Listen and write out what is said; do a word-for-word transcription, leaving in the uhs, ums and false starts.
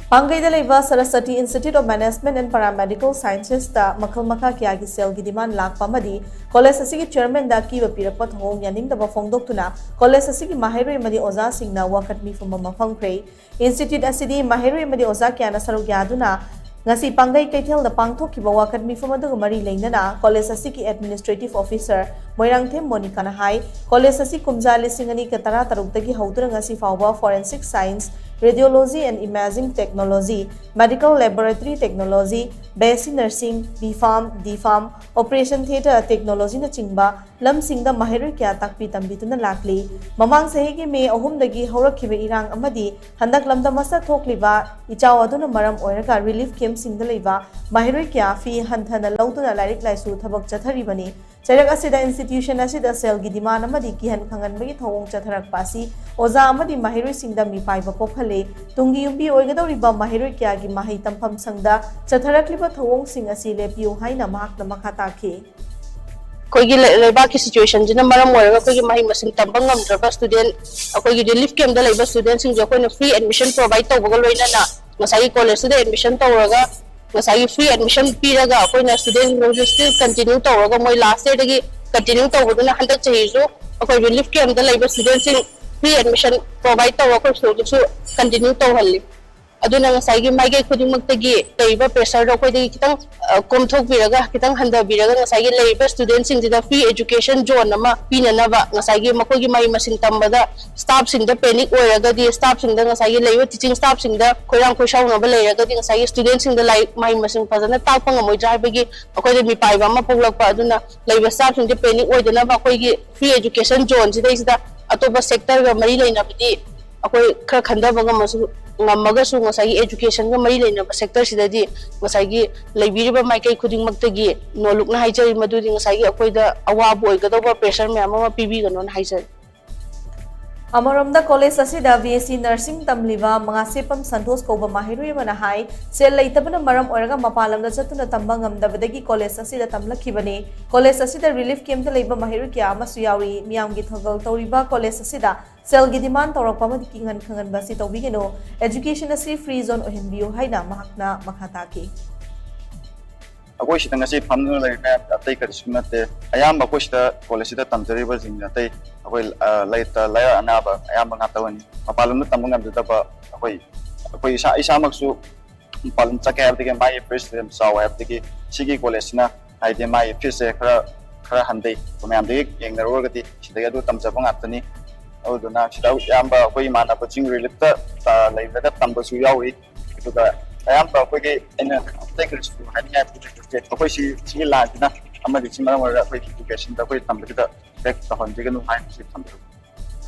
ꯄꯥꯡꯒꯩꯗ ꯂꯩꯕ Saraswati Institute of Management and Paramedical Sciences ꯇ ꯃꯈꯜ ꯃꯈꯥ ꯀꯌꯥꯒꯤ ꯁꯦꯜꯒꯤ demand ꯂꯥꯛꯄ ꯑꯃꯗꯤ ꯀꯣꯂꯦꯖ ꯑꯁꯤꯒꯤ ꯆꯤꯌꯔꯃꯦꯟꯗ ꯑꯀꯤꯕ ꯄꯤꯔꯛꯄ ꯊꯧꯑꯣꯡ ꯌꯥꯅꯤꯡꯗꯕ ꯐꯣꯡꯗꯣꯛꯇꯨꯅ ꯀꯣꯂꯦꯖ ꯑꯁꯤꯒꯤ ꯃꯍꯩꯔꯣꯏ ꯑꯃꯗꯤ ꯑꯣꯖꯥꯁꯤꯡꯅ ꯋꯥꯀꯠ ꯃꯤꯐꯝ ꯑꯃ ꯐꯝꯈ꯭ꯔꯦ꯫ Institute ꯑꯁꯤꯗꯤ ꯃꯍꯩꯔꯣꯏ ꯑꯃꯗꯤ ꯑꯣꯖꯥ ꯀꯌꯥꯅ ꯁꯔꯨꯛ ꯌꯥꯗꯨꯅ ꯉꯁꯤ ꯄꯥꯡꯒꯩ ꯀꯩꯊꯦꯜꯗ ꯄꯥꯡꯊꯣꯛꯈꯤꯕ ꯋꯥꯀꯠ ꯃꯤꯐꯝ ꯑꯗꯨꯒ ꯃꯔꯤ ꯂꯩꯅꯅ ꯀꯣꯂꯦꯖ ꯑꯁꯤꯒꯤ administrative officer ꯃꯣꯏꯔꯥꯡꯊꯦꯝ ꯃꯣꯅꯤꯀꯥꯅ ꯍꯥꯏ, ꯀꯣꯂꯦꯖ ꯑꯁꯤ ꯀꯨꯝꯖꯥ ꯂꯤꯁꯤꯡ ꯑꯅꯤꯒ ꯇꯔꯥ ꯇꯔꯨꯛꯇꯒꯤ ꯍꯧꯗꯨꯅ ꯉꯁꯤ ꯐꯥꯎꯕ forensic science, radiology and imaging technology, medical laboratory technology, B S C nursing, B Pharm, D Pharm, operation theatre technology ꯅꯆꯤꯡꯕ ꯂꯝꯁꯤꯡꯗ ꯃꯍꯩꯔꯣꯏ ꯀꯌꯥ ꯇꯥꯛꯄꯤ ꯇꯝꯕꯤꯗꯨꯅ ꯂꯥꯛꯂꯤ꯫ ꯃꯃꯥꯡ ꯆꯍꯤꯒꯤ ꯃꯦ ꯑꯍꯨꯝꯗꯒꯤ ꯍꯧꯔꯛꯈꯤꯕ ꯏꯔꯥꯡ ꯑꯃꯗꯤ ꯍꯟꯗꯛ ꯂꯝꯗꯝ ꯑꯁꯤꯗ ꯊꯣꯛꯂꯤꯕ ꯏꯆꯥꯎ ꯑꯗꯨꯅ ꯃꯔꯝ ꯑꯣꯏꯔꯒ relief camp ꯁꯤꯡꯗ ꯂꯩꯕ ꯃꯍꯩꯔꯣꯏ ꯀꯌꯥ ꯐꯤ ꯍꯟꯊꯅ ꯂꯧꯗꯨꯅ ꯂꯥꯏꯔꯤꯛ ꯂꯥꯏꯁꯨ ꯊꯕꯛ ꯆꯠꯊꯔꯤꯕꯅꯤ꯫ ꯆꯩꯔꯛ ꯑꯁꯤꯗ institution ꯑꯁꯤꯗ ꯁꯦꯜꯒꯤ demand ꯑꯃꯗꯤ ꯀꯤꯍꯟ ꯈꯪꯍꯟꯕꯒꯤ ꯊꯧꯑꯣꯡ ꯆꯠꯊꯔꯛꯄ ꯑꯁꯤ ꯑꯣꯖꯥ ꯑꯃꯗꯤ ꯃꯍꯩꯔꯣꯏꯁꯤꯡꯗ ꯃꯤꯄꯥꯏꯕ ꯄꯣꯛꯍꯜꯂꯦ꯫ ꯇꯨꯡꯒꯤ ꯌꯨꯝꯕꯤ ꯑꯣꯏꯒꯗꯧꯔꯤꯕ ꯃꯍꯩꯔꯣꯏ ꯀꯌꯥꯒꯤ ꯃꯍꯩ ꯇꯝꯐꯝ ꯁꯪꯗ ꯆꯠꯊꯔꯛꯂꯤꯕ ꯊꯧꯑꯣꯡꯁꯤꯡ ꯑꯁꯤ ꯂꯦꯞꯄꯤꯌꯨ ꯍꯥꯏꯅ ꯃꯍꯥꯛꯅ ꯃꯈꯥ ꯇꯥꯈꯤ꯫ ꯑꯩꯈꯣꯏꯒꯤ ꯂꯩ-, ꯂꯩꯕꯥꯛꯀꯤ situation ꯁꯤꯅ ꯃꯔꯝ ꯑꯣꯏꯔꯒ ꯑꯩꯈꯣꯏꯒꯤ ꯃꯍꯩ ꯃꯁꯤꯡ ꯇꯝꯕ ꯉꯝꯗ꯭ꯔꯕ student, ꯑꯩꯈꯣꯏꯒꯤ relief camp ꯇ ꯂꯩꯕ student ꯁꯤꯡꯁꯦ ꯑꯩꯈꯣꯏꯅ free admission provide ꯇꯧꯕꯒ ꯂꯣꯏꯅꯅ ꯉꯁꯥꯏꯒꯤ ꯀꯣꯂꯦꯖꯁꯤꯗ admission ꯇꯧꯔꯒ ꯉꯁꯥꯏꯒꯤ free admission ꯄꯤꯔꯒ ꯑꯩꯈꯣꯏꯅ student ꯁꯤꯡꯁꯦ still continue ꯇꯧꯔꯒ ꯃꯣꯏ last year ꯗꯒꯤ continue ꯇꯧꯕꯗꯨꯅ ꯍꯟꯗꯛ ꯆꯍꯤꯁꯨ ꯑꯩꯈꯣꯏ relief camp ꯇ ꯂꯩꯕ student ꯁꯤꯡ free admission provide ꯇꯧꯔꯒ ꯑꯩꯈꯣꯏ ꯁ꯭ꯀꯨꯜꯗꯁꯨ continue ꯇꯧꯍꯜꯂꯤ꯫ ꯑꯗꯨꯅ ꯉꯁꯥꯏꯒꯤ ꯃꯥꯏꯀꯩ ꯈꯨꯗꯤꯡꯃꯛꯇꯒꯤ ꯂꯩꯔꯤꯕ pressure ꯗꯣ ꯑꯩꯈꯣꯏꯗꯒꯤ ꯈꯤꯇꯪ, ꯑ, ꯀꯣꯝꯊꯣꯛꯄꯤꯔꯒ, ꯈꯤꯇꯪ ꯍꯟꯊꯕꯤꯔꯒ, ꯉꯁꯥꯏꯒꯤ ꯂꯩꯔꯤꯕ student ꯁꯤꯡꯁꯤꯗ free education zone ꯑꯃ ꯄꯤꯅꯅꯕ, ꯉꯁꯥꯏꯒꯤ ꯃꯈꯣꯏꯒꯤ ꯃꯍꯩ ꯃꯁꯤꯡ ꯇꯝꯕꯗ staff ꯁꯤꯡꯗ panic ꯑꯣꯏꯔꯒꯗꯤ, staff ꯁꯤꯡꯗ, ꯉꯁꯥꯏꯒꯤ ꯂꯩꯔꯤꯕ teaching staff ꯁꯤꯡꯗ ꯈꯣꯏꯔꯥꯡ ꯈꯣꯏꯁꯥꯎꯅꯕ ꯂꯩꯔꯒꯗꯤ, ꯉꯁꯥꯏꯒꯤ student ꯁꯤꯡꯗ ꯂꯥꯏꯔꯤꯛ ꯃꯍꯩ ꯃꯁꯤꯡ ꯐꯖꯅ ꯇꯥꯛꯄ ꯉꯝꯃꯣꯏꯗ꯭ꯔꯥ ꯍꯥꯏꯕꯒꯤ ꯑꯩꯈꯣꯏꯗ ꯃꯤꯄꯥꯏꯕ ꯑꯃ ꯄꯣꯛꯂꯛꯄ꯫ ꯑꯗꯨꯅ ꯂꯩꯔꯤꯕ staff ꯁꯤꯡꯁꯦ panic ꯑꯣꯏꯗꯅꯕ ꯑꯩꯈꯣꯏꯒꯤ free education zone ꯁꯤꯗꯩꯁꯤꯗ ꯑꯇꯣꯞꯄ sector ꯒ ꯃꯔꯤ ꯂꯩꯅꯕꯗꯤ ꯑꯩꯈꯣꯏ ꯈꯔ ꯈꯟꯊꯕ ꯉꯝꯃꯁꯨ, ꯉꯝꯃꯒꯁꯨ ꯉꯁꯥꯏꯒꯤ education ꯒ ꯃꯔꯤ ꯂꯩꯅꯕ sector ꯁꯤꯗꯗꯤ ꯉꯁꯥꯏꯒꯤ ꯂꯩꯕꯤꯔꯤꯕ ꯃꯥꯏꯀꯩ ꯈꯨꯗꯤꯡꯃꯛꯇꯒꯤ ꯅꯣꯂꯨꯛꯅ ꯍꯥꯏꯖꯔꯤ, ꯃꯗꯨꯗꯤ ꯉꯁꯥꯏꯒꯤ ꯑꯩꯈꯣꯏꯗ ꯑꯋꯥꯕ ꯑꯣꯏꯒꯗꯧꯕ pressure ꯃꯌꯥꯝ ꯑꯃ ꯄꯤꯕꯤꯒꯅꯣꯅ ꯍꯥꯏꯖꯔꯤ꯫ ꯑꯃꯔꯣꯝꯗ, ꯀꯣꯂꯦꯖ ꯑꯁꯤꯗ ꯕꯤ ꯑꯦꯁ ꯁꯤ ꯅꯔꯁꯤꯡ ꯇꯝꯂꯤꯕ ꯃꯉꯥꯁꯦꯞꯄꯝ ꯁꯟꯇꯣꯁ ꯀꯧꯕ ꯃꯍꯩꯔꯣꯏ ꯑꯃꯅ ꯍꯥꯏ, ꯁꯦꯜ ꯂꯩꯇꯕꯅ ꯃꯔꯝ ꯑꯣꯏꯔꯒ ꯃꯄꯥꯟ ꯂꯝꯗ ꯆꯠꯇꯨꯅ ꯇꯝꯕ ꯉꯝꯗꯕꯗꯒꯤ ꯀꯣꯂꯦꯖ ꯑꯁꯤꯗ ꯇꯝꯂꯛꯈꯤꯕꯅꯤ꯫ ꯀꯣꯂꯦꯖ ꯑꯁꯤꯗ ꯔꯤꯂꯤꯐ ꯀꯦꯝꯞꯇ ꯂꯩꯕ ꯃꯍꯩꯔꯣꯏ ꯀꯌꯥ ꯑꯃꯁꯨ ꯌꯥꯎꯔꯤ꯫ ꯃꯤꯌꯥꯝꯒꯤ ꯊꯧꯒꯜ ꯇꯧꯔꯤꯕ ꯀꯣꯂꯦꯖ ꯑꯁꯤꯗ ꯁꯦꯜꯒꯤ ꯗꯤꯃꯥꯟ ꯇꯧꯔꯛꯄ ꯑꯃꯗꯤ ꯀꯤꯡꯍꯟ ꯈꯪꯍꯟꯕ ꯑꯁꯤ ꯇꯧꯕꯤꯒꯅꯨ꯫ ꯑꯦꯖꯨꯀꯦꯁꯟ ꯑꯁꯤ ꯐ꯭ꯔꯤ ꯖꯣꯟ ꯑꯣꯏꯍꯟꯕꯤꯌꯨ ꯍꯥꯏꯅ ꯃꯍꯥꯛꯅ ꯃꯈꯥ ꯇꯥꯈꯤ꯫ ꯑꯩꯈꯣꯏ ꯁꯤꯗ ꯉꯁꯤ ꯐꯝꯗꯨꯅ ꯂꯩꯔꯤꯕ ꯃꯌꯥꯝꯁꯦ ꯑꯇꯩ ꯀꯔꯤꯁꯨ ꯅꯠꯇꯦ꯫ ꯑꯌꯥꯝꯕ ꯑꯩꯈꯣꯏ ꯁꯤꯗ ꯀꯣꯂꯦꯖꯁꯤꯗ ꯇꯝꯖꯔꯤꯕꯁꯤꯡꯁꯦ ꯑꯇꯩ ꯑꯩꯈꯣꯏ, ꯑ, ꯂꯩꯇ ꯂꯥꯏꯔ ꯑꯅꯥꯕ ꯑꯌꯥꯝꯕ ꯉꯥꯛꯇ ꯑꯣꯏꯅꯤ꯫ ꯃꯄꯥꯟ ꯂꯝꯗ ꯇꯝꯕ ꯉꯝꯖꯗꯕ ꯑꯩꯈꯣꯏ, ꯑꯩꯈꯣꯏ ꯏꯁꯥ, ꯏꯁꯥꯃꯛꯁꯨ ꯃꯄꯥꯟ ꯂꯝ ꯆꯠꯀꯦ ꯍꯥꯏꯕꯗꯒꯤ ꯃꯥꯒꯤ ꯐꯤꯁ ꯌꯥꯝ ꯆꯥꯎꯋꯦ ꯍꯥꯏꯕꯗꯒꯤ ꯁꯤꯒꯤ ꯀꯣꯂꯦꯖꯁꯤꯅ ꯍꯥꯏꯗꯤ ꯃꯥꯒꯤ ꯐꯤꯁꯁꯦ ꯈꯔ, ꯈꯔ ꯍꯟꯊꯩ꯫ ꯃꯌꯥꯝꯗꯒꯤ ꯌꯦꯡꯅꯔꯨꯔꯒꯗꯤ ꯁꯤꯗꯒꯤ ꯑꯗꯨ ꯇꯝꯖꯕ ꯉꯥꯛꯇꯅꯤ꯫ ꯑꯗꯨꯗꯨꯅ ꯁꯤꯗ ꯑꯌꯥꯝꯕ ꯑꯩꯈꯣꯏ ꯏꯃꯥꯟꯅꯕꯁꯤꯡ ꯔꯤꯂꯤꯐꯇ, ꯑ, ꯂꯩꯔꯒ ꯇꯝꯕꯁꯨ ꯌꯥꯎꯔꯤ꯫ ꯑꯗꯨꯒ ꯑꯌꯥꯝꯕ ꯑꯩꯈꯣꯏꯒꯤ ꯑꯩꯅ ꯑꯇꯩ ꯀꯔꯤꯁꯨ ꯍꯥꯏꯅꯤꯡꯉꯥꯏ ꯂꯩꯇꯦ꯫ ꯑꯩꯈꯣꯏ ꯁꯤ, ꯁꯤꯒꯤ ꯂꯥꯏꯟꯁꯤꯅ ꯑꯃꯗꯤ ꯁꯤ ꯃꯔꯝ ꯑꯣꯏꯔꯒ ꯑꯩꯈꯣꯏ ꯏꯗꯨꯀꯦꯁꯟꯗ ꯑꯩꯈꯣꯏ ꯇꯝꯕꯁꯤꯗ ꯕ꯭ꯔꯦꯛ ꯇꯧꯍꯟꯕꯤꯒꯅꯨ ꯍꯥꯏꯅ ꯁꯤ ꯊꯝꯖꯒꯦ꯫